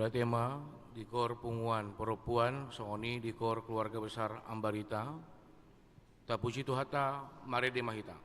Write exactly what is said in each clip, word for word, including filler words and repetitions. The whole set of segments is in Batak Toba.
Tema di kor punguan parompuan, songon i di kor keluarga besar Ambarita. Tapuji Tuhanta, marende ma hita.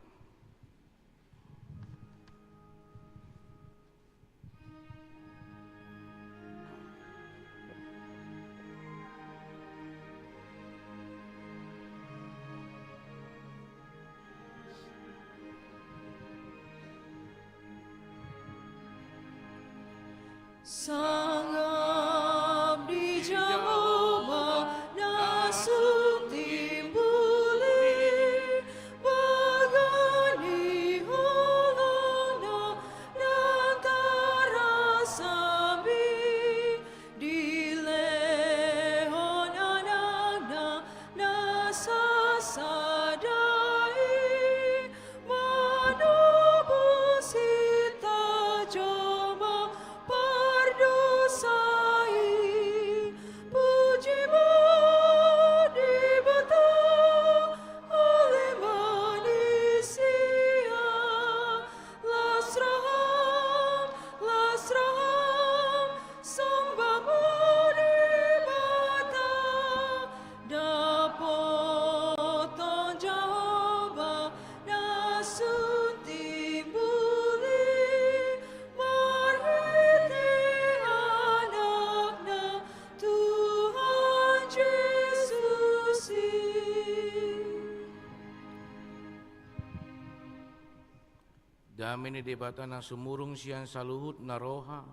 Sangap dijalo ma na sun timbul i, bagas ni holongna na tarasam i, dilehon Anakna na sasada i, manobus hita jolma pardosa i. Puji ma Debata, ale ma di sian las roham, las roham, somba ma Debata. Dapothon Jahowa na sun timbul i, marhite Anakna Tuhan Jesus i. Dame ni Debata na sumurung sian saluhut na roha,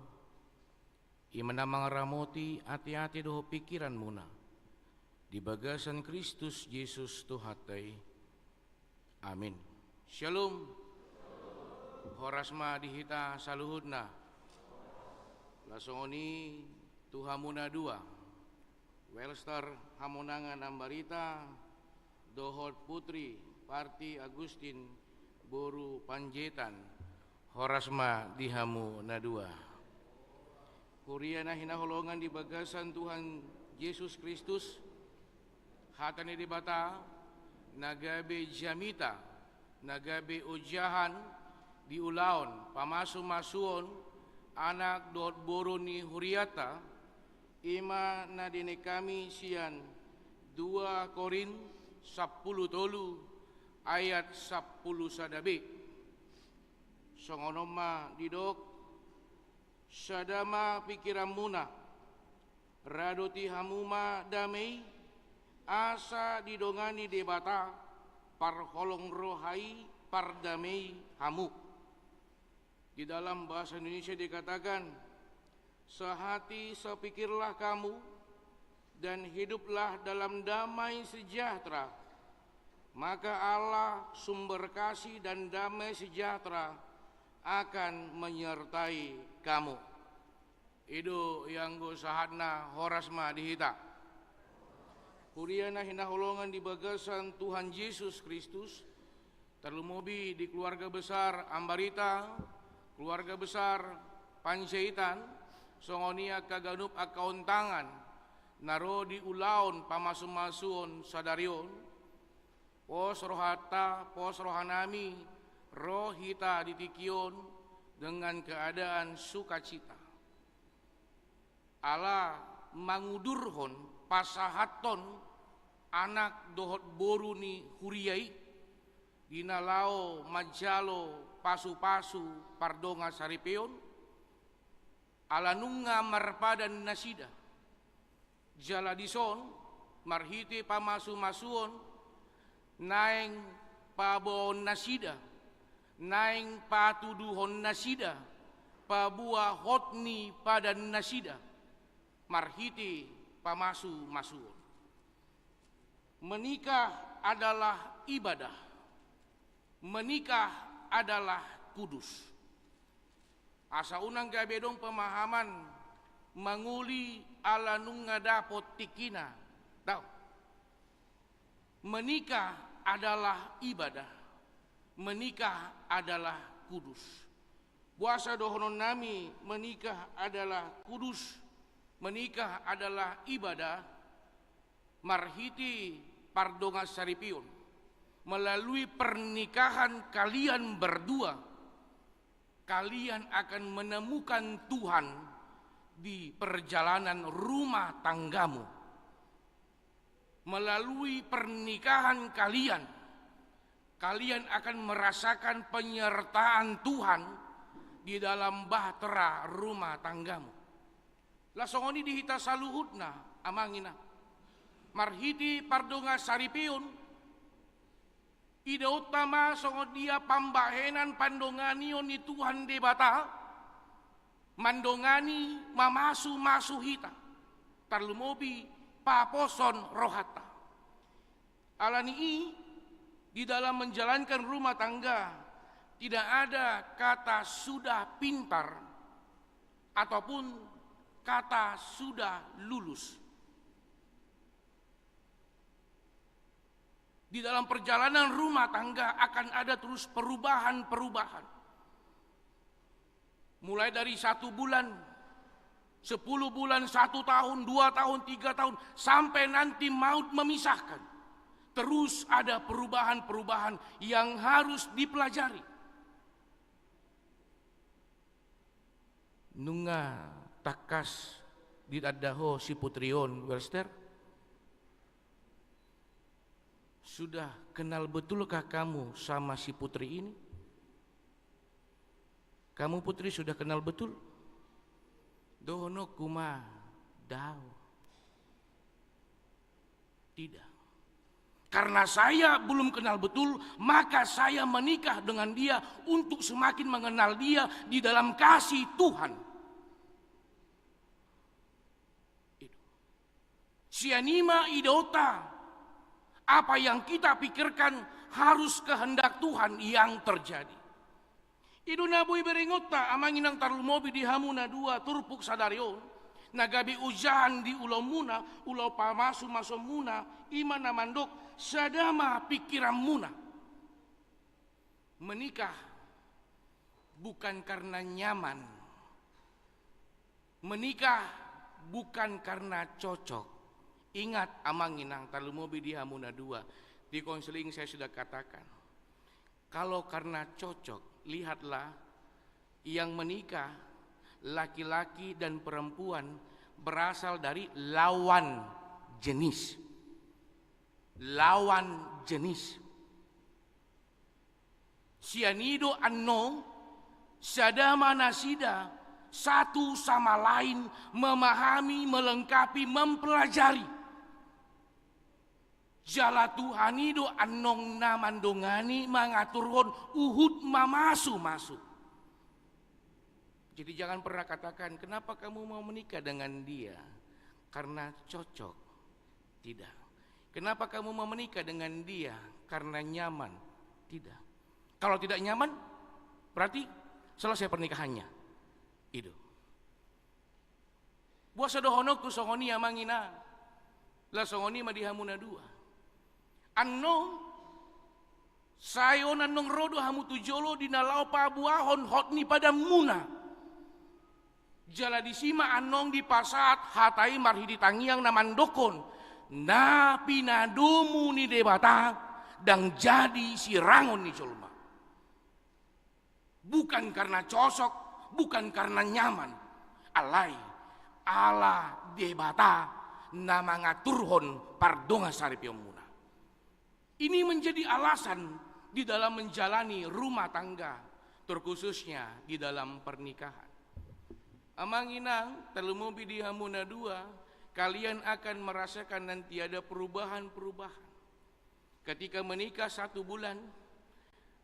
i ma na mangaramoti ateate dohot pingkiranmuna di bagasan Kristus Jesus Tuhanta i. Amin. Syalom. Horas ma di hita saluhutna. Laos songon i tu hamu na dua, Welstar Hamonangan Ambarita dohot Putri Parti Agustin boru Panjaitan. Horas ma di hamu na dua. Huria na hinaholongan di bagasan Tuhan Jesus Kristus, hata ni Debata na gabe jamita, na gabe ojahan di ulaon pamasumasuon anak dohot boru ni hurianta, i ma na dienet hami sian dua Korint sampulu tolu ayat sampulu sada b. Songon on ma didok: Sada ma pingkiranmuna, radoti hamu ma dame i, asa didongani Debata parholong roha i pardamei hamu. Di dalam bahasa Indonesia dikatakan, sehati sepikirlah kamu, dan hiduplah dalam damai sejahtera, maka Allah sumber kasih dan damai sejahtera akan menyertai kamu. I do ianggo sahatna, horas ma di hita. Huria na hinaholongan di bagasan Tuhan Jesus Kristus, tarlumobi di keluarga besar Ambarita, keluarga besar Panjaitan, songon i angka ganup angka ontangan na ro di ulaon pamasumasuon sadari on, pos rohanta, pos rohanami, ro hita di tingki on dengan keadaan sukacita. Ala mangudurhon, pasahathon anak dohot boru ni huria i, di na laho manjalo pasupasu pardongan saripeon, ala nunga marpadan nasida. Jala dison, marhite pamasumasuon, naeng paboaon nasida, naeng patuduhon nasida paboa hot ni padan nasida, marhite pamasumasuon. Menikah adalah ibadah. Menikah adalah kudus. Asa unang gabe adong pemahaman mangoli ala nunga dapot tingkina. Daong. Menikah adalah ibadah. Menikah adalah kudus. Boasa dohononnami menikah adalah kudus, menikah adalah ibadah? Marhite pardongan saripeon, melalui pernikahan kalian berdua, kalian akan menemukan Tuhan di perjalanan rumah tanggamu. Melalui pernikahan kalian, kalian akan merasakan penyertaan Tuhan di dalam bahtera rumah tanggamu. Laos songon i di hita saluhutna, Amang Inang. Marhite pardongansaripeon, idaonta ma songon dia pambahenan pandonganion ni Tuhan Debata, mandongani, mamasumasu hita, tarlumobi paposhon rohanta. Alani i, di dalam menjalankan rumah tangga, tidak ada kata sudah pintar ataupun kata sudah lulus. Di dalam perjalanan rumah tangga akan ada terus perubahan-perubahan. Mulai dari satu bulan, sepuluh bulan, satu tahun, dua tahun, tiga tahun, sampai nanti maut memisahkan. Terus ada perubahan-perubahan yang harus dipelajari. Nunga tangkas ditanda ho si putri on, Welster? Sudah kenal betulkah kamu sama si putri ini? Kamu, putri, sudah kenal betul? Dohononku ma, daong. Tidak. Karena saya belum kenal betul, maka saya menikah dengan dia untuk semakin mengenal dia di dalam kasih Tuhan. Itu. Sian i ma idaonta, apa yang kita pikirkan harus kehendak Tuhan yang terjadi. I do na boi berengonta, Amang Inang, tarlumobi di hamu na dua turpuk sadari on, na gabe ojahan di ulaonmuna, ulaon pamasumasonmuna, i ma na mandok, sada ma pikiranmuna. Menikah bukan karena nyaman. Menikah bukan karena cocok. Ingat, Amang Inang, tarlumobi di hamu na dua. Di konseling saya sudah katakan, kalau karena cocok, lihatlah, yang menikah, laki-laki dan perempuan, berasal dari lawan jenis. Lawan jenis. Sian i do annon, sada ma nasida, satu sama lain, memahami, melengkapi, mempelajari. Jala Tuhan i do annon na mandongani, mangaturhon, huhut mamasumasu. Jadi jangan pernah katakan, "Kenapa kamu mau menikah dengan dia? Karena cocok?" Tidak. "Kenapa kamu mau menikah dengan dia? Karena nyaman?" Tidak. Kalau tidak nyaman, berarti selesai pernikahannya. Itu. Boasa dohononku songon i, Amang Inang? Laos songon i ma di hamu na dua. Annon, sai on annon ro do hamu tu jolo di na laho paboahon hot ni padanmuna. Jala disi ma annon dipasahat hata i marhite tangiang na mandokkon, na pinadomu ni Debata ndang jadi sirangon ni jolma. Bukan karena cocok, bukan karena nyaman. Alai, ala Debata na mangaturhon pardongansaripeonmuna. Ini menjadi alasan di dalam menjalani rumah tangga, terkhususnya di dalam pernikahan. Amang Inang, tarlumobi di hamu na dua, kalian akan merasakan nanti ada perubahan-perubahan. Ketika menikah satu bulan,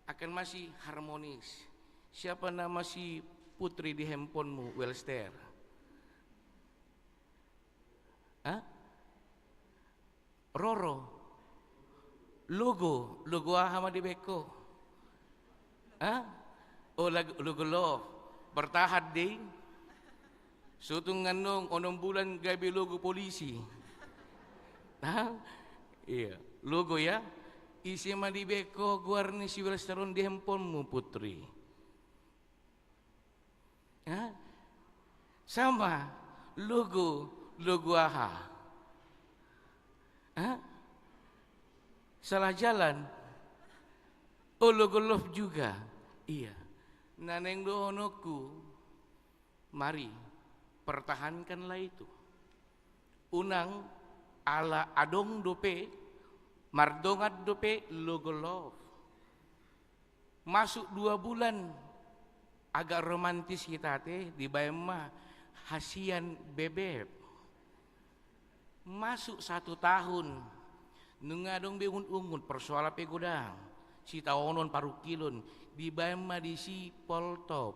akan masih harmonis. Siapa nama si putri di handphonemu, Welster? Hah? Roro. Logo, logo aha ma dibaen ho? Hah? Oh, lag-, logo love. Bertahan, ding. Sotung annon onom bulan gabe logo polisi. Hah? Iya, logo ya. Ise ma dibaen ho goar ni si Welster on di handphonemu, putri? Hah? Sama, logo, logo aha? Hah? Salah jalan? Oh, logo love juga. Iya. Na naeng dohononku, mari, Pertahankanlah itu. Unang ala adong dope, mardongan dope logo love. Masuk dua bulan, agak romantis hita ate, dibaen ma hasian bebeb. Masuk satu tahun, nunga adong be ungut-ungut, persoalan pe godang, sitaonon parungkilon, dibaen ma disi Poltop,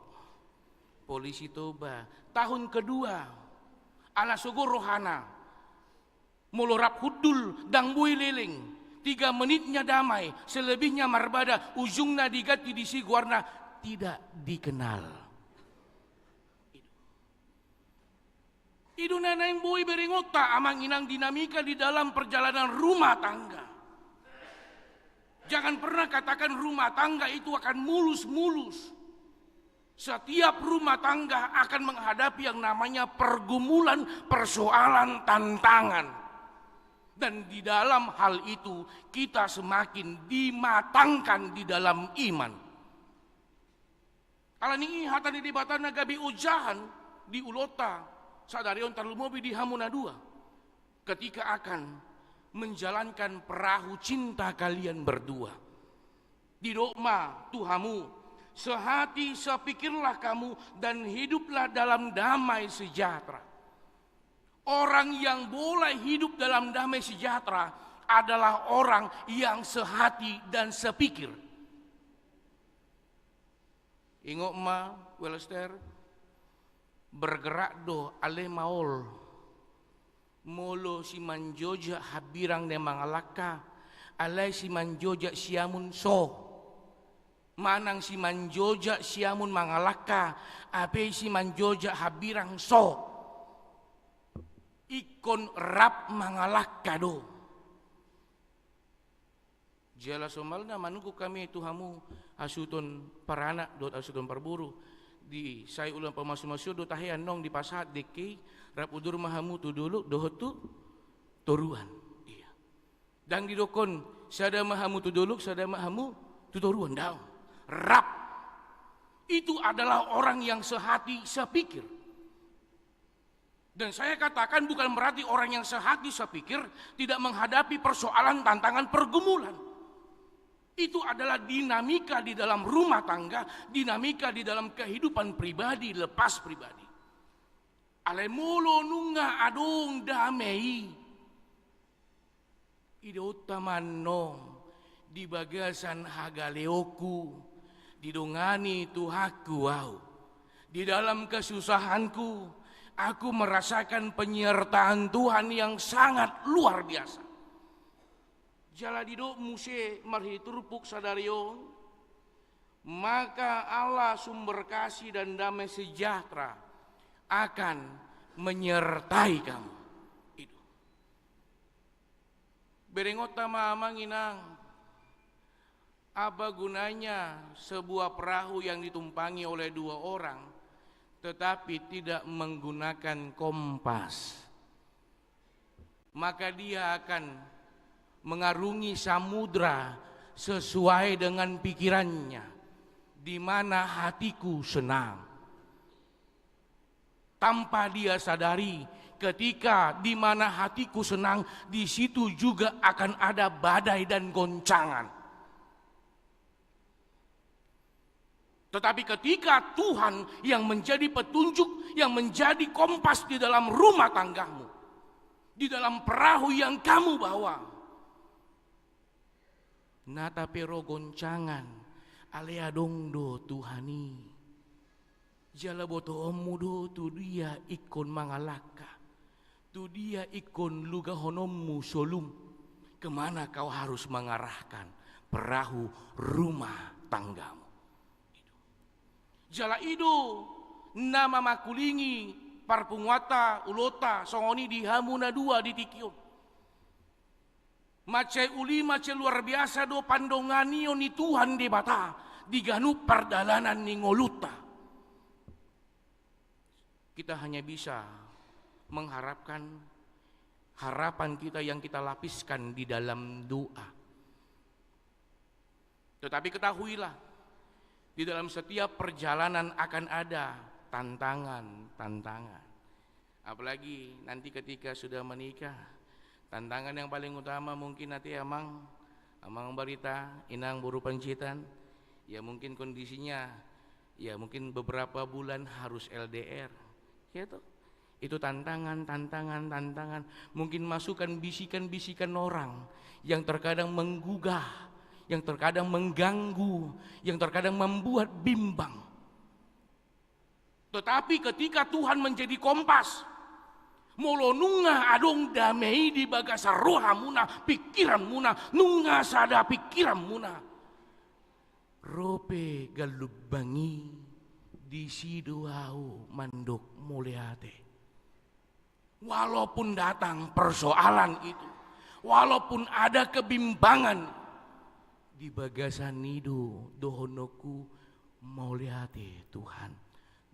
Polisi Toba. Tahun kedua, ala sogo rohana. Molo rap hundul, ndang boi leleng. Tiga menitnya damai, selebihnya marbada, ujungna diganti disi goarna tidak dikenal. I do na naeng boi berengonta, amang inang, dinamika di dalam perjalanan rumah tangga. Jangan pernah katakan rumah tangga itu akan mulus-mulus. Setiap rumah tangga akan menghadapi yang namanya pergumulan, persoalan, tantangan. Dan di dalam hal itu, kita semakin dimatangkan di dalam iman. Alani i hata ni Debata na gabe ojahan di ulaonta sadari on, tarlumobi di hamu na dua, ketika akan menjalankan perahu cinta kalian berdua. Didok ma tu hamu, sehati sepikirlah kamu dan hiduplah dalam damai sejahtera. Orang yang boleh hidup dalam damai sejahtera adalah orang yang sehati dan sepikir. Ingot ma, Welster, bergerak do ale maol. Molo simanjojak hambirang na mangalangka, alai simanjojak siamun so. Manang simanjojak siamun mangalangka, hape simanjojak hambirang so. Ingkon rap mangalangka do. Jala somalna manungkun hami tu hamu hasuhuton paranak dohot hasuhuton parboru, di sai ulaon pamasumasuon do tahe annon dipasahat dengke i, rap udur ma hamu tu dolok dohot tu toruan. Ia. Ndang didokkon sada ma hamu tu dolok, sada ma hamu tu toruan, ndang. Rap. Itu adalah orang yang sehati sepikir. Dan saya katakan bukan berarti orang yang sehati sepikir tidak menghadapi persoalan, tantangan, pergumulan. Itu adalah dinamika di dalam rumah tangga, dinamika di dalam kehidupan pribadi, lepas pribadi. Alai molo nunga adong damai i, idaonta ma annon di bagasan hagaleonku, didongani Tuhanku au. Di dalam kesusahanku, aku merasakan penyertaan Tuhan yang sangat luar biasa. Jala didok muse marhite turpuk sadari on, maka Allah sumber kasih dan damai sejahtera akan menyertai kamu. I do. Berengonta ma amang inang, apa gunanya sebuah perahu yang ditumpangi oleh dua orang tetapi tidak menggunakan kompas? Maka dia akan mengarungi samudra sesuai dengan pikirannya, di mana hatiku senang. Tanpa dia sadari, ketika di mana hatiku senang, di situ juga akan ada badai dan goncangan. Tetapi ketika Tuhan yang menjadi petunjuk, yang menjadi kompas di dalam rumah tanggamu, di dalam perahu yang kamu bawa, nata pe ro goncangan, alai adong do Tuhan i. Jala botoonmu do tu dia ingkon mangalangka, tu dia ingkon lugahononmu solumu, kemana kau harus mengarahkan perahu rumah tanggamu. I do. Jala i do na mamangkulingi parpunguanta, ulaonta songon i di hamu na dua di tingki on. Mansai uli, mansai luar biasa do pandonganion ni Tuhan Debata di ganup pardalanan ni ngolunta. Kita hanya bisa mengharapkan harapan kita yang kita lapiskan di dalam doa. Tetapi ketahuilah, di dalam setiap perjalanan akan ada tantangan-tantangan. Apalagi nanti ketika sudah menikah, tantangan yang paling utama mungkin nanti amang, amang Barita, inang boru Panjaitan, ya mungkin kondisinya, ya mungkin beberapa bulan harus L D R. Ya toh? Itu tantangan, tantangan, tantangan. Mungkin masukan, bisikan-bisikan orang yang terkadang menggugah, yang terkadang mengganggu, yang terkadang membuat bimbang. Tetapi ketika Tuhan menjadi kompas, molo nunga adong dame i di bagasan rohamuna, pikiranmuna, nunga sada pikiranmuna, ro pe gallumbang i, disi do ahu mandok mauliate. Walaupun datang persoalan itu, walaupun ada kebimbangan, di bagasan i do dohononku, mauliate Tuhan,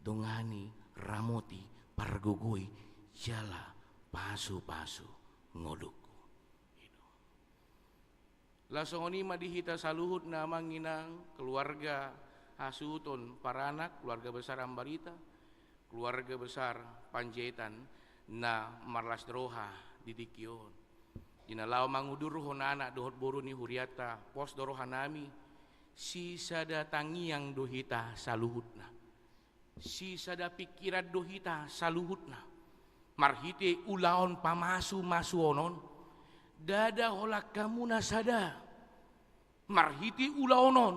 dongani, ramoti, pargogoi, jala pasupasu ngolungku. I do. Laos songon i ma di hita saluhutna amang inang, keluarga hasuhuton paranak, keluarga besar Ambarita, keluarga besar Panjaitan na marlas ni roha di tingki on. Di na laho mangudurhon anak dohot boru ni hurianta, pos do rohanami, sisada tangiang do hita saluhutna. Sisada pikiran do hita saluhutna. Marhite ulaon pamasumasuon on, ndada holan hamuna sada. Marhite ulaon on,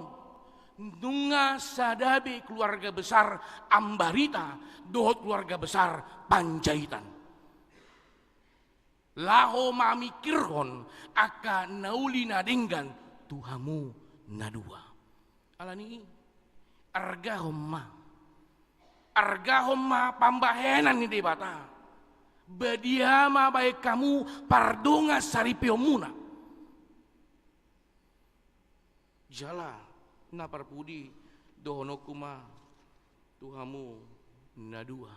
nunga sada be keluarga besar Ambarita dohot keluarga besar Panjaitan laho mamikirhon angka na uli na denggan tu hamu na dua. Alani i, argahon ma. Argahon ma pambahenan ni Debata. Badia ma bahen hamu pardongansaripeonmuna. Jala na parpudi dohononku ma tu hamu na dua,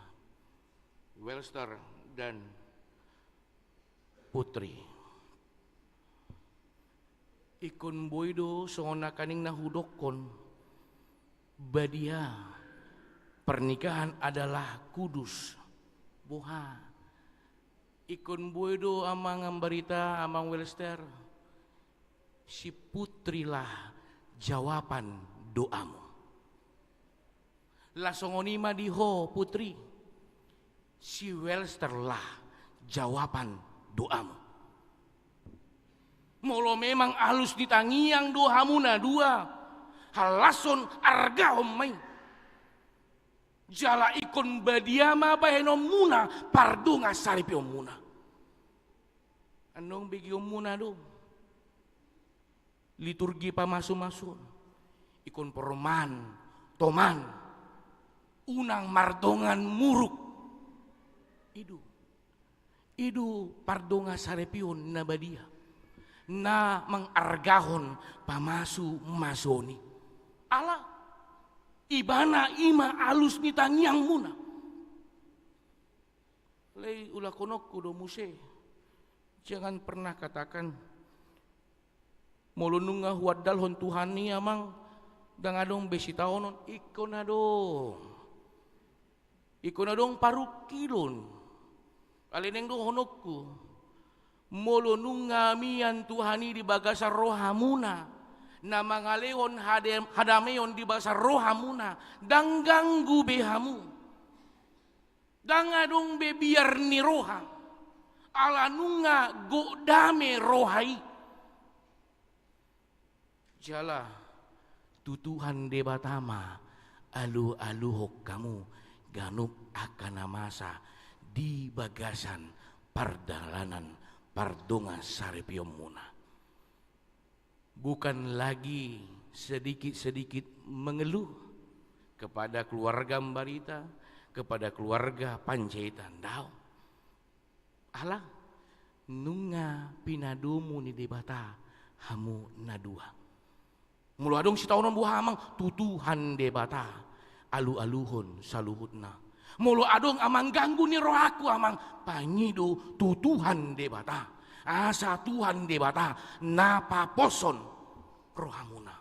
Welster dan Putri. Ingkon boi do songon nangkaning na hudokkon, badia, pernikahan adalah kudus. Boha? Ingkon boi do amang Ambarita, amang Welster, si Putrilah jawaban doamu. Laos songon i ma di ho Putri, si Welsterlah jawaban doamu. Molo memang alus ni tangiang do hamu na dua, halashon, argahon ma i. Jala ingkon badia ma bahenonmuna pardongansaripeonmuna. Annon begeonmuna do liturgi pamasumasuon. Ingkon porman, toman, unang mardongan muruk. I do. I do pardongansaripeon na badia, na mangargahon pamasumasuon i. Ala ibana i ma alus ni tangiangmuna. Alai ulakhononku do muse. Jangan pernah katakan, molo nunga huandalhon Tuhan i amang, ndang adong be sitaonon. Ingkon adong. Ingkon adong parungkilon. Alai naeng dohononku, molo nunga mian Tuhan i di bagasan rohamuna, na mangalehon hade-, hadameon di bagasan rohamuna, ndang ganggu be hamu. Ndang adong be biar ni roha, ala nunga gok dame roha i. Jala tu Tuhan Debata ma alualuhon hamu ganup angka na masa di bagasan pardalanan pardongansaripeonmuna. Bukan lagi sedikit-sedikit mengeluh kepada keluarga Ambarita, kepada keluarga Panjaitan, daong. Ala nunga pinadomu ni Debata hamu na dua. Molo adong sitaonon, boha amang? Tu Tuhan Debata alualuhon saluhutna. Molo adong amang ganggu ni rohangku amang, pangido tu Tuhan Debata, asa Tuhan Debata na paposhon rohamuna.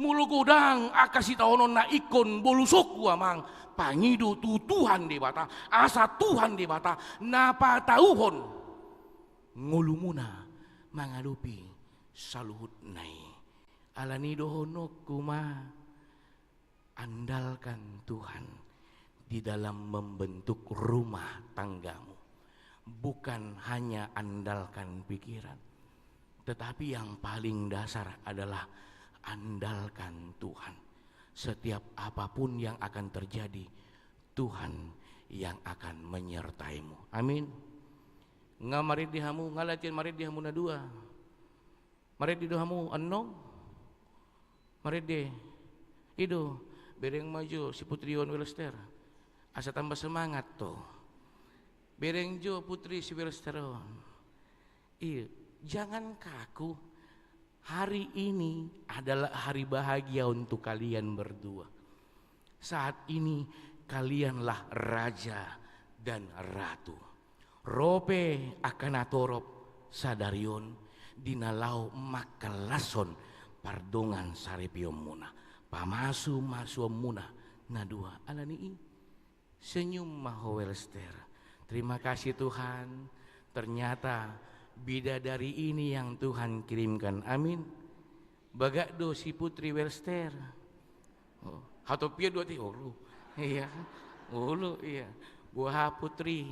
Molo godang angka sitaonon na ingkon bolusonku amang, Pangido tu Tuhan Debata, asa Tuhan Debata na patauhon ngolumuna mangadopi saluhutna i. Alani i dohononku ma, andalkan Tuhan di dalam membentuk rumah tanggamu. Bukan hanya andalkan pikiran, tetapi yang paling dasar adalah andalkan Tuhan. Setiap apapun yang akan terjadi, Tuhan yang akan menyertaimu. Amin. Nga marende hamu, nga latihan marende hamu na dua. Marende do hamu annon? Marende. I do, bereng ma jo si Putri on, Welster. Asa tambah semangat to. Bereng jo Putri si Welster on. Iya, jangan kaku. Hari ini adalah hari bahagia untuk kalian berdua. Saat ini kalianlah raja dan ratu. Ro pe angka natorop sadari on di na laho mangkallashon pardongansaripeonmuna, pamasumasuonmuna na dua. Alani i, senyum ma ho, Welster. Terima kasih, Tuhan. Ternyata bidadari ini yang Tuhan kirimkan. Amin. Bagak do si Putri, Welster. Oh, hatop ia dua ti ulu. Iya. Ulu, iya. Boha, Putri,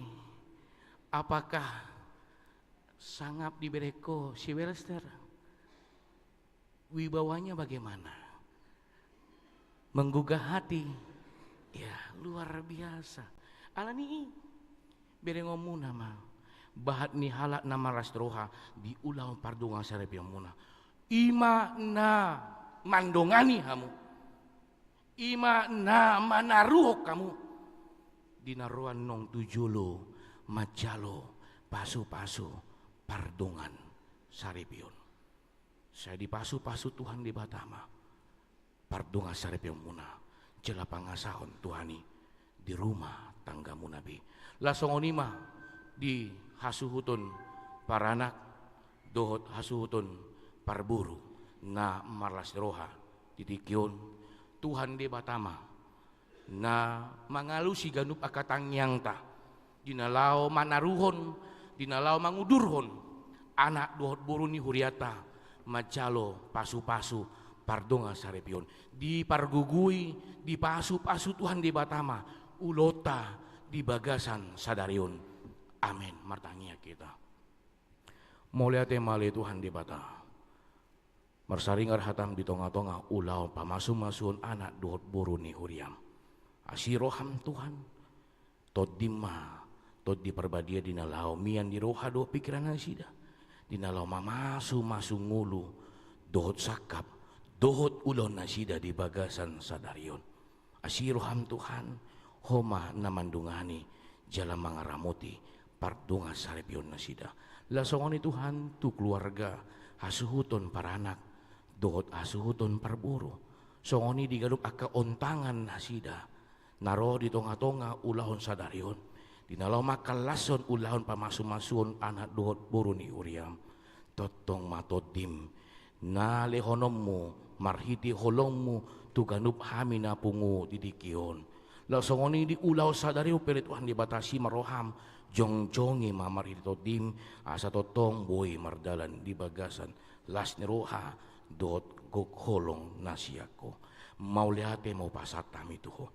apakah sangap dibereng ho si Welster? Wibawanya bagaimana? Menggugah hati. Ya, luar biasa. Alani i, berengonmuna ma bahat ni halak na marlas ni roha di ulaon pardongansaripeonmuna. I ma na mandongani hamu. I ma na manaruhon hamu di na ro annon tu jolo manjalo pasupasu pardongansaripeon. Sai dipasupasu Tuhan Debata ma pardongansaripeonmuna, jala pangasahon Tuhan i di rumah tanggamuna be. Laos songon i ma di hasuhuton paranak dohot hasuhuton parboru na marlas ni roha di tingki on. Tuhan Debata ma na mangalusi ganup angka tangiangta di na laho manaruhon, di na laho mangudurhon anak dohot boru ni hurianta manjalo pasupasu pardongansaripeon. Dipargogoi, dipasupasu Tuhan Debata ma ulaonta di bagasan sadari on. Amen. Martangiang hita. Mauliate ma ale Tuhan Debata, marsaringar hatam di tongatonga ulaon pamasumasuon anak dohot boru ni huriam. Asi roham Tuhan, Tondim ma Tondi Parbadia di na laho mian di roha dohot pingkiran nasida, di na laho mamasumasu ngolu dohot sangkap dohot ulaon nasida di bagasan sadari on. Asi roham Tuhan, Ho ma na mandongani jala mangaramoti pardongansaripeon nasida. Laos songon i Tuhan tu keluarga, hasuhuton paranak dohot hasuhuton parboru. Songon i di ganup angka ontangan nasida na ro di tongatonga ulaon sadari on, di na laho mangkallashon ulaon pamasumasuon anak dohot boru ni huriam. Tongtong ma Tondim na lehononmu marhite holongmu tu ganup hami na pungu di tingki on. Laos songon i di ulaon sadari on pe ale Tuhan Debata, asi ma roham, jongjongi ma marhite Tondim, asa tongtong boi mardalan di bagasan las ni roha dohot gok holong na sian Ho. Mauliate ma hupasahat hami tu Ho.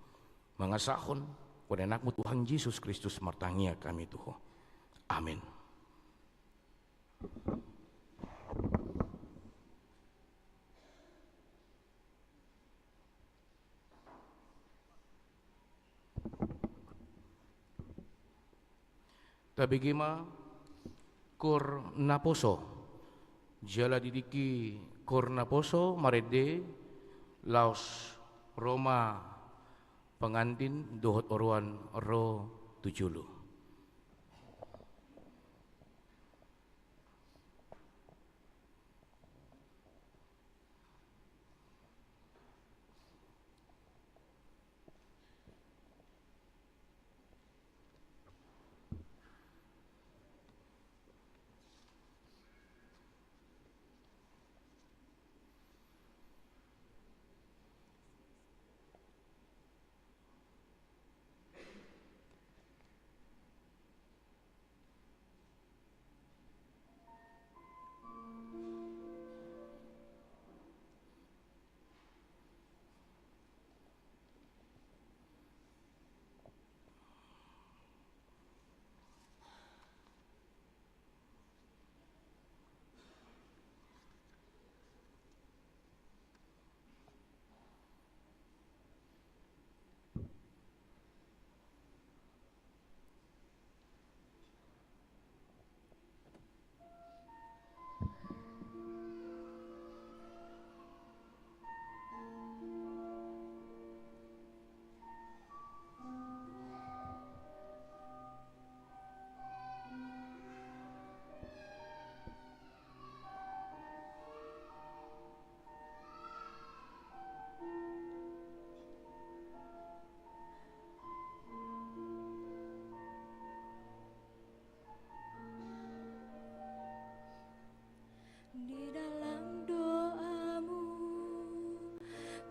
Mangasahon Ho, anakmu Tuhan Jesus Kristus, martangiang hami tu Ho. Amen. Tabege ma koor naposo. Jala di tingki koor naposo marende, laos ro ma pengantin dohot oroan ro tu jolo.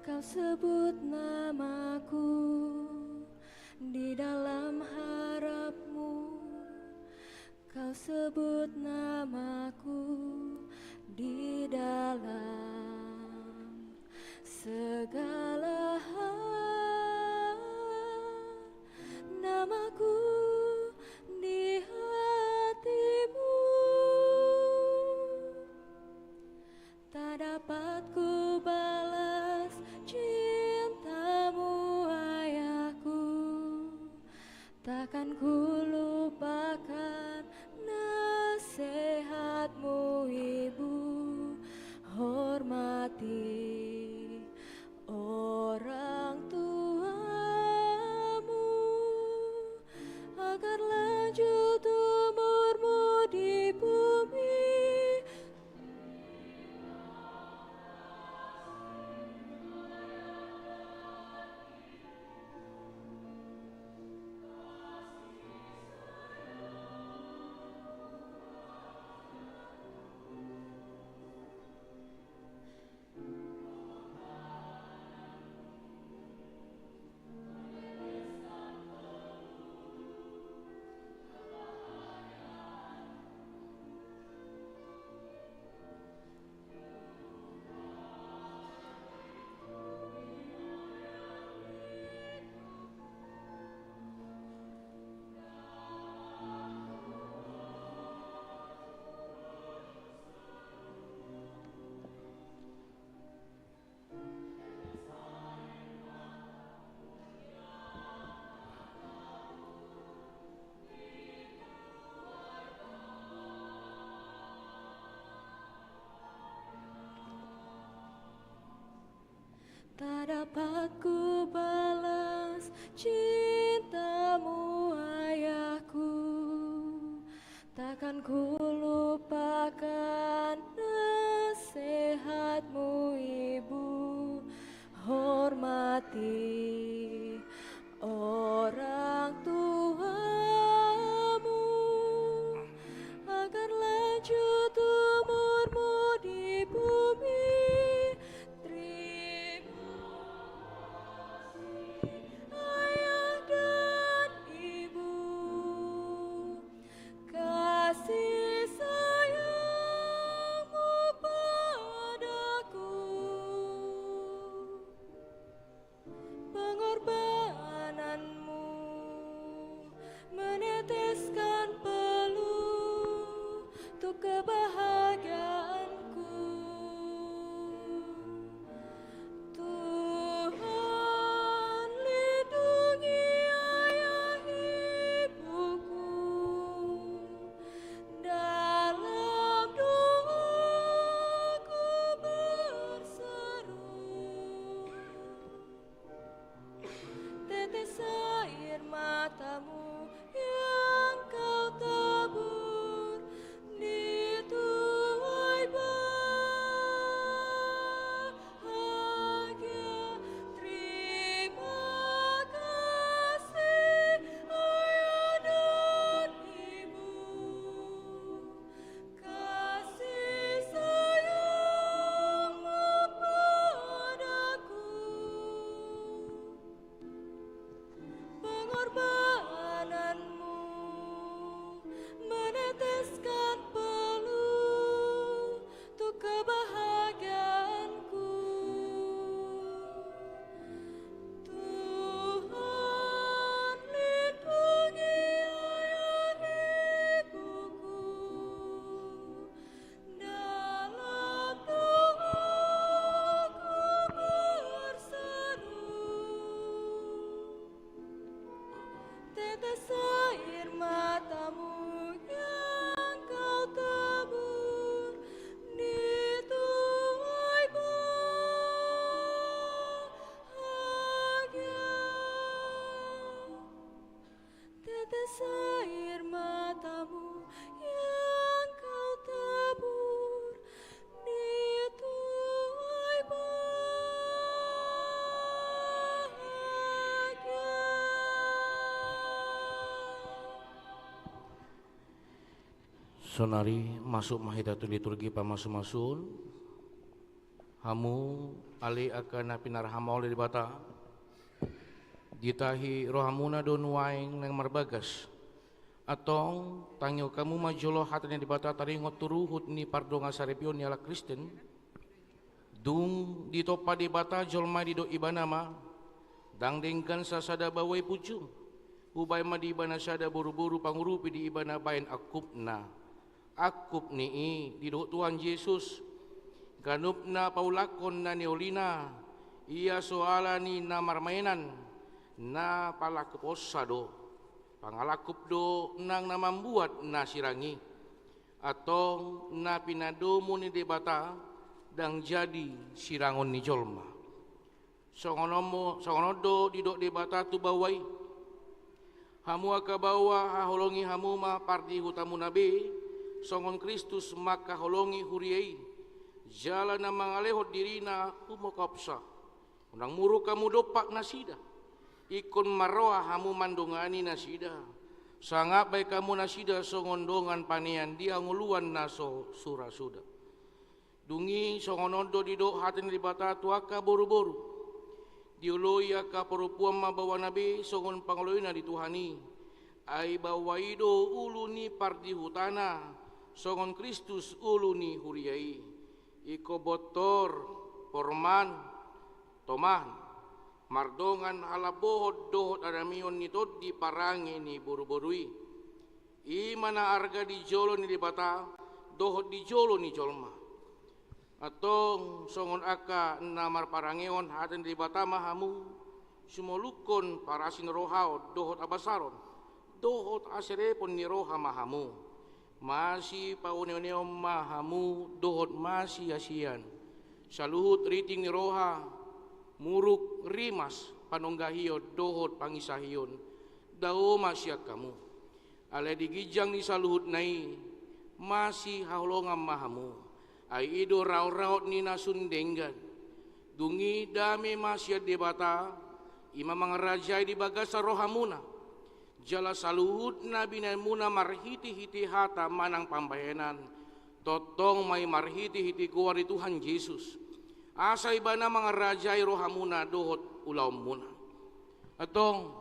Kau sebut namaku di dalam harapmu, kau sebut namaku di dalam segala hal, namaku di hatimu. Tak dapat ku balas cintamu, ayahku. Takkan ku lupakan nasihatmu, ibu. Hormati orang tuamu, agar lanjut umurmu di bumi. Tak dapat ku balas cintamu, ayahku. Takkan ku lupakan nasihatmu, ibu. Hormati orang tuamu, agar lanjut umurmu di bumi. Terima kasih, ayah dan ibu. Kasih sayangmu padaku, pengorbananmu meneteskan peluh untuk kebahagiaanku. Tuhan, lindungi ayah ibuku. Dalam doaku berseru, tetes air matamu yang kau tabur di tuai bahagia. Terima kasih, ayah dan ibu. Kasih sayangmu padaku, pengorbananmu meneteskan peluh untuk kebahagiaanku. Tuhan, lindungi ayah ibuku. Dalam doaku berseru, tetes air matamu yang kau tabur di tuai bahagia. Tetes air matamu yang kau tabur di tuai bahagia. Saonari masuk ma hita tu liturgi pamasumasuon. Hamu ale angka na pinarhamaol ni Debata, ditahi rohamuna do nuaeng naeng marbagas. Antong, tangihon hamu ma jolo hata ni Debata taringot tu ruhut ni pardongansaripeon ni halak Kristen. Dung ditompa Debata jolma i, didok Ibana ma: Ndang denggan sasada baoa i punjung. Hubahen ma di ibana sada boruboru pangurupi di ibana bahen angkupna. Angkup ni i, didok Tuhan Jesus, ganup na paulakhon na niolina, ia so ala ni na marmaenan, na palangkuponsa do. Pangalangkup do nang na mambuat na sirang i. Antong, na pinadomu ni Debata ndang jadi sirangon ni jolma. Songon on mo, songon on do didok Debata tu baoa i: Hamu angka baoa, haholongi hamu ma pardihutamuna be, songon Kristus mangkaholongi huria i, jala na mangalehon dirina humokopsa. Unang muruk hamu dompak nasida, ingkon marroha hamu mandongani nasida. Sangap bahen hamu nasida songon dongan panean di hangoluan na so sura suda. Dung i songon on do didok hata ni Debata tu angka boruboru: Dioloi angka parompuan ma baoana be songon pangoloina di Tuhan i. Ai baoa i do ulu ni pardihutana, songon Kristus ulu ni huria i. Ingkon bontor, porman, toman, mardongan halambohon dohot hadameon ni tondi parange ni boruboru i. I ma na arga di jolo ni Debata dohot di jolo ni jolma. Antong, songon angka na marparangehon hata ni Debata ma hamu, sumolukhon parasirohaon dohot habasaron dohot haserepon ni roha ma hamu. Masipaoneoneon ma hamu dohot masiasian. Saluhut riting ni roha, muruk, rimas, panonggahion dohot pangisahion, dao ma sian hamu. Alai di ginjang ni saluhutna i, masihaholongan ma hamu. Ai i do raotraot ni na sun denggan. Dung i dame ma sian Debata, i ma mangarajai di bagasan rohamuna. Jala saluhut na binahenmuna marhitehite hata manang pambahenan, tongtong ma i marhitehite goar ni Tuhan Jesus, asa Ibana mangarajai rohamuna dohot ulaonmuna. Antong,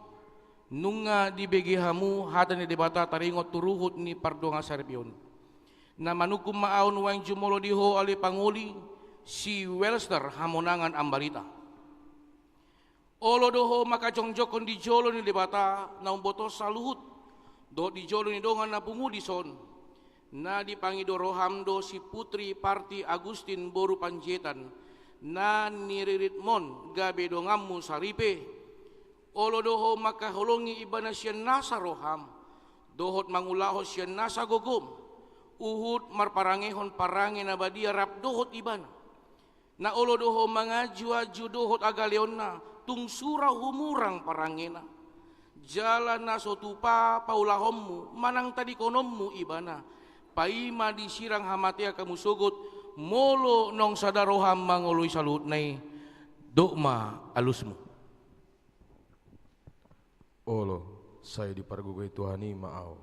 nunga dibege hamu hata ni Debata taringot tu ruhut ni pardongansaripeon. Na manungkun ma ahu nuaeng jumolo di ho ale pangoli, si Welster Hamonangan Ambarita. Olo do ho mangkajongjongkon di jolo ni Debata na umboto saluhut, dohot di jolo ni dongan na pungu dison, na dipangido roham do si Putri Parti Agustin boru Panjaitan, na niriritmon gabe donganmu saripe. Olo do ho mangkaholongi ibana sian nasa roham, dohot mangulahon sian nasa gogom, huhut marparangehon parange na badia rap dohot ibana. Na olo do ho manganjuanju dohot hagaleonna, tung sura humurang parangena. Jala na so tupa paulahonmu manang tadingkononmu ibana, paima disirang hamatean hamu sogot, molo naung sada roham mangoloi saluhutna i, dok ma alusmu. Olo, sai dipargogoi Tuhan i ma ahu.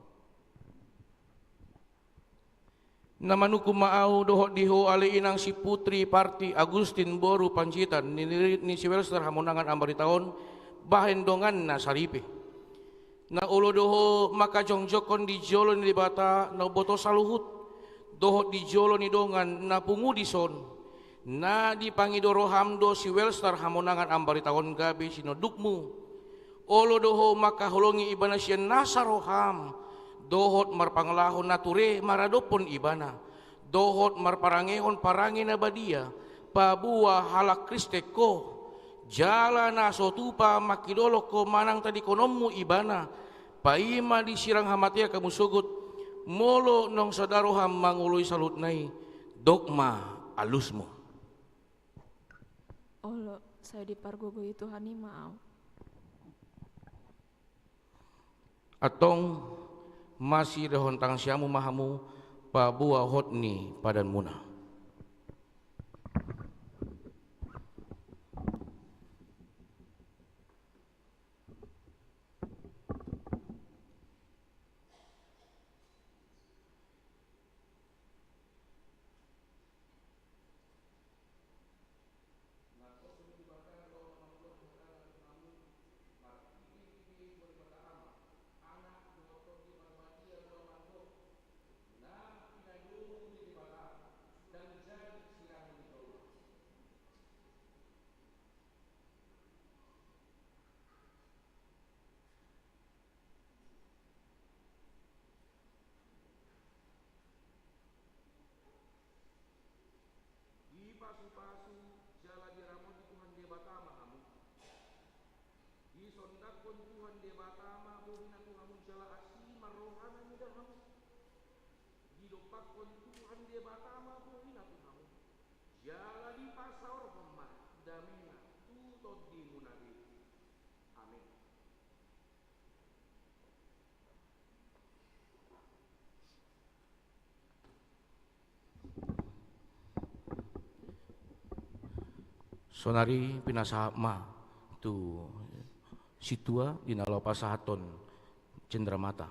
Na manungkun ma ahu dohot di ho ale inang si Putri Parti Agustin boru Panjaitan, niririt ni si Welster Hamonangan Ambarita on, bahen donganna saripe. Na olo do ho mangkajongjongkon di jolo ni Debata na umboto saluhut, dohot di jolo ni dongan na pungu dison, na dipangido roham do si Welster Hamonangan Ambarita on gabe sinondukmu. Olo do ho mangkaholongi ibana sian nasa roham, dohot marpangalaho na ture maradophon ibana, dohot marparangehon parange na badia, paboa halak Kristen ho. Jala na so tupa mangkidolok ho manang tadingkononmu ibana, paima disirang hamatean hamu sogot, molo naung sada roham mangoloi saluhutna i, dok ma alusmu. Olo, sai dipargogoi Tuhan i ma ahu. Antong, masirihon tangan siamun ma hamu, paboa hot ni padanmuna. Pasu-pasu, jala diramoti Tuhan Debata ma hamu. Disondangkon Tuhan Debata ma bohina tu hamu jala asi ma rohana mida hamu. Didompakkon Tuhan Debata ma bohina tu hamu. Jala dipasaorhon ma damena tu tondimuna be. Amin. Saonari pinasahat ma tu sintua di na laho pasahathon cendramata.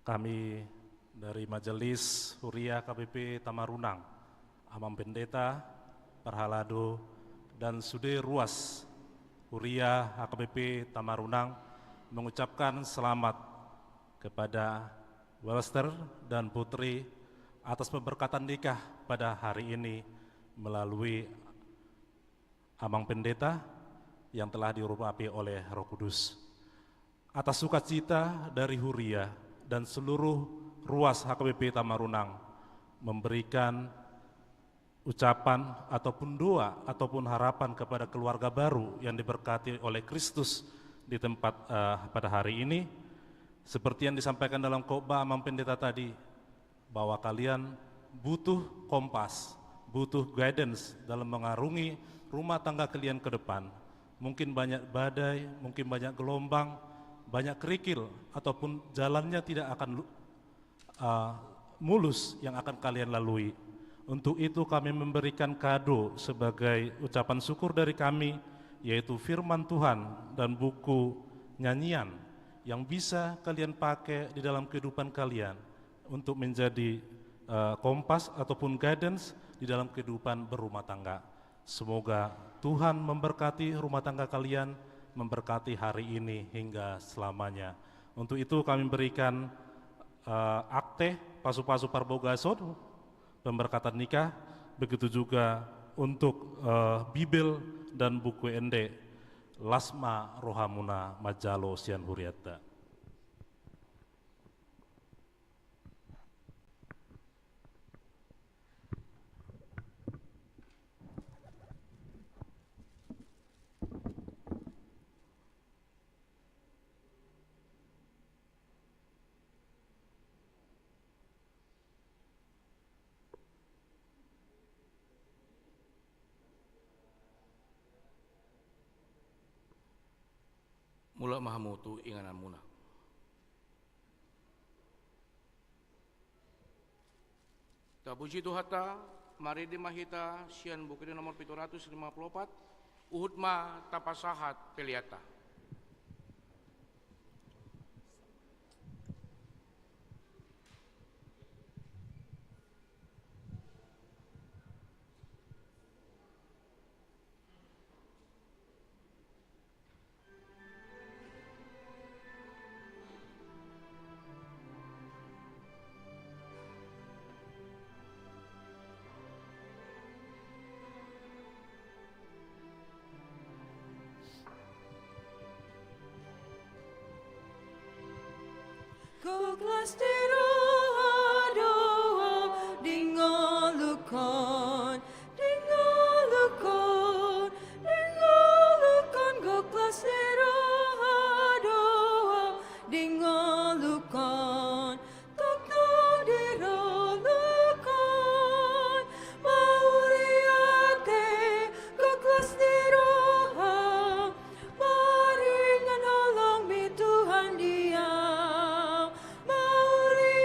Kami dari Majelis Huria H K B P Tamarunang, Amang Pendeta, Parhalado, dan sude ruas Huria H K B P Tamarunang mengucapkan selamat kepada Welster dan Putri atas pemberkatan nikah pada hari ini melalui Amang Pendeta yang telah diurapi oleh Roh Kudus. Atas sukacita dari Huria dan seluruh ruas H K B P Tamarunang memberikan ucapan ataupun doa ataupun harapan kepada keluarga baru yang diberkati oleh Kristus di tempat, eh, pada hari ini. Seperti yang disampaikan dalam khotbah Amang Pendeta tadi, bahwa kalian butuh kompas, butuh guidance dalam mengarungi rumah tangga kalian ke depan. Mungkin banyak badai, mungkin banyak gelombang, banyak kerikil, ataupun jalannya tidak akan lu-, ah, mulus yang akan kalian lalui. Untuk itu kami memberikan kado sebagai ucapan syukur dari kami, yaitu firman Tuhan dan buku nyanyian yang bisa kalian pakai di dalam kehidupan kalian untuk menjadi, eh, kompas ataupun guidance di dalam kehidupan berumah tangga. Semoga Tuhan memberkati rumah tangga kalian, memberkati hari ini hingga selamanya. Untuk itu kami berikan, eh, akte pasu-pasu parbagason, pemberkatan nikah, begitu juga untuk, eh, Bibel dan buku ende. Las ma rohamuna manjalo sian hurianta. Mulak ma hamu tu ingananmuna. Tapuji Tuhanta, marende ma hita sian Buku Ende nomor pitu ratus lima pulu opat, huhut ma tapasahat peleanta. Gok las ni roha do Ho di ngolungkon, di ngolungkon, di ngolungkon, gok las ni roha do Ho di ngolungkon, tongtong di ngolungkon, mauri ate, gok las ni roha, maringan holong ni Tuhan di au, mauri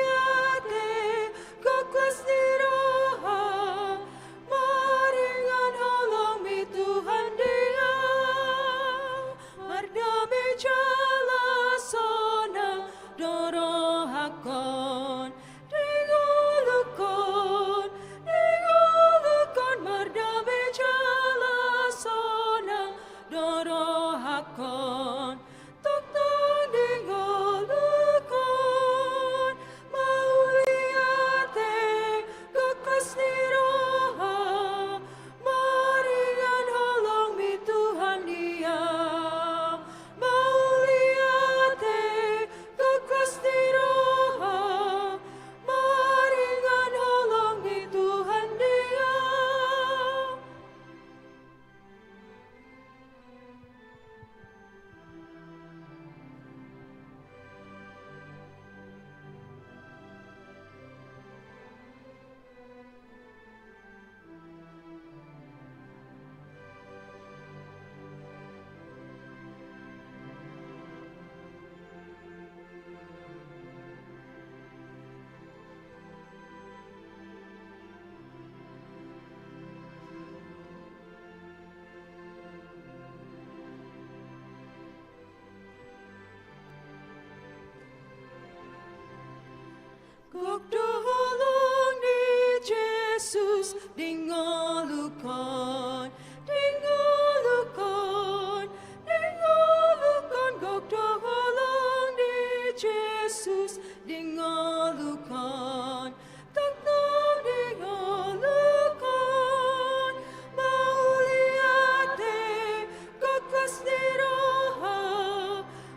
Gok do holong ni Jesus di ngolungkon, di ngolungkon, di ngolungkon. Gok do holong ni Jesus di ngolungkon, tongtong di ngolungkon. Mauliate, gok las ni roha,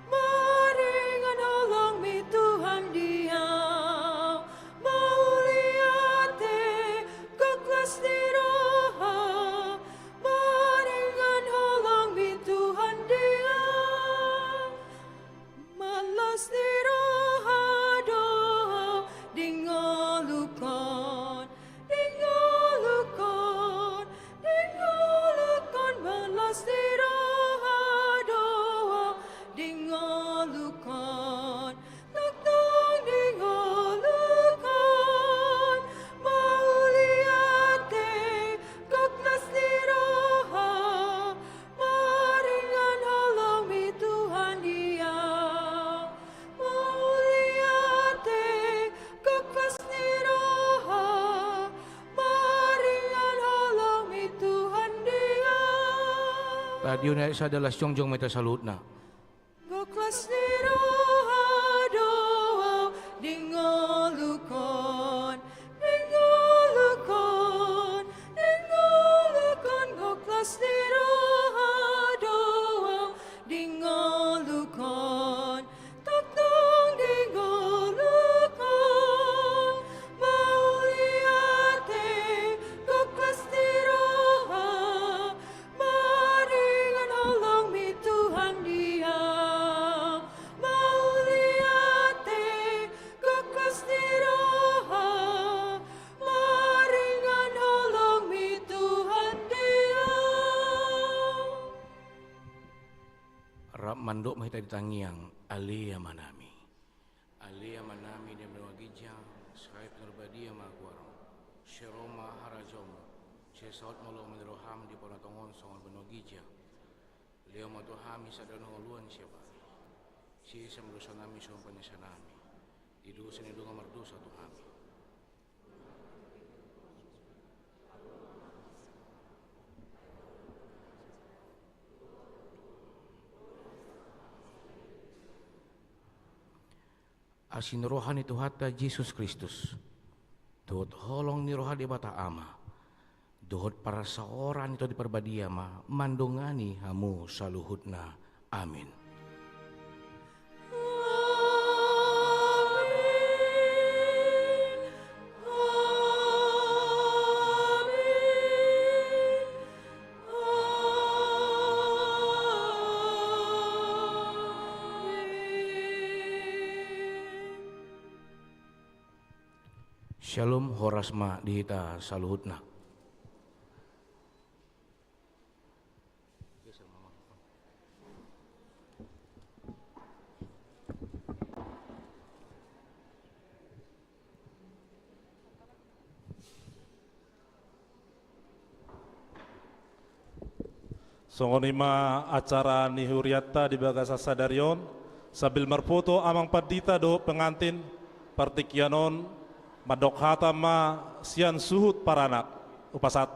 maringan holongmi Tuhan di au. Mauliate, gok las ni roha, maringan holongmi Tuhan di au. Mallas ni roha do au di ngolungkon, di ngolungkon, di ngolungkon. Mallas ni roha do au di ngolungkon, tongtong di ngolungkon. Mauliate, gok las ni roha, maringan holongmi Tuhan di au. Mauliate, gok las ni roha, maringan holongmi Tuhan di au. Tadi on ayat sada, las jongjong ma hita saluhutna. Gok las ni roha do au di ngolungkon, di ngolungkon, di ngolungkon. Gok las ni roha do au di ngolungkon, tongtong di ngolungkon. Mauliate, gok las ni roha, maringan holongmi Tuhan di au. Mauliate, gok las ni roha, maringan holongmi Tuhan di au. Rap mandok ma hita di tangiang, Ale Amanami. Ale Amanami na di banua ginjang, sai pinarbadia ma goarmu. Sai ro ma harajaonmu. Sai saut ma lomo ni roham di banua tonga on songon banua ginjang. Lehon ma tu hami sadari on hangoluan siapari. Sesa ma dosanami songon panesanami di dosa ni na dungka mardosa tu hami. Asi ni roha ni Tuhanta Jesus Kristus, dohot holong ni roha Debata Ama, dohot parsaoran ni Tondi Parbadia ma mandongani hamu saluhutna. Amin. Syalom, horas ma di hita saluhutna. Songon i ma acara ni hurianta di bagasan sadari on, sambil marfoto amang pandita dohot pengantin, partingkian on mandok hata ma sian suhut paranak, hupasahat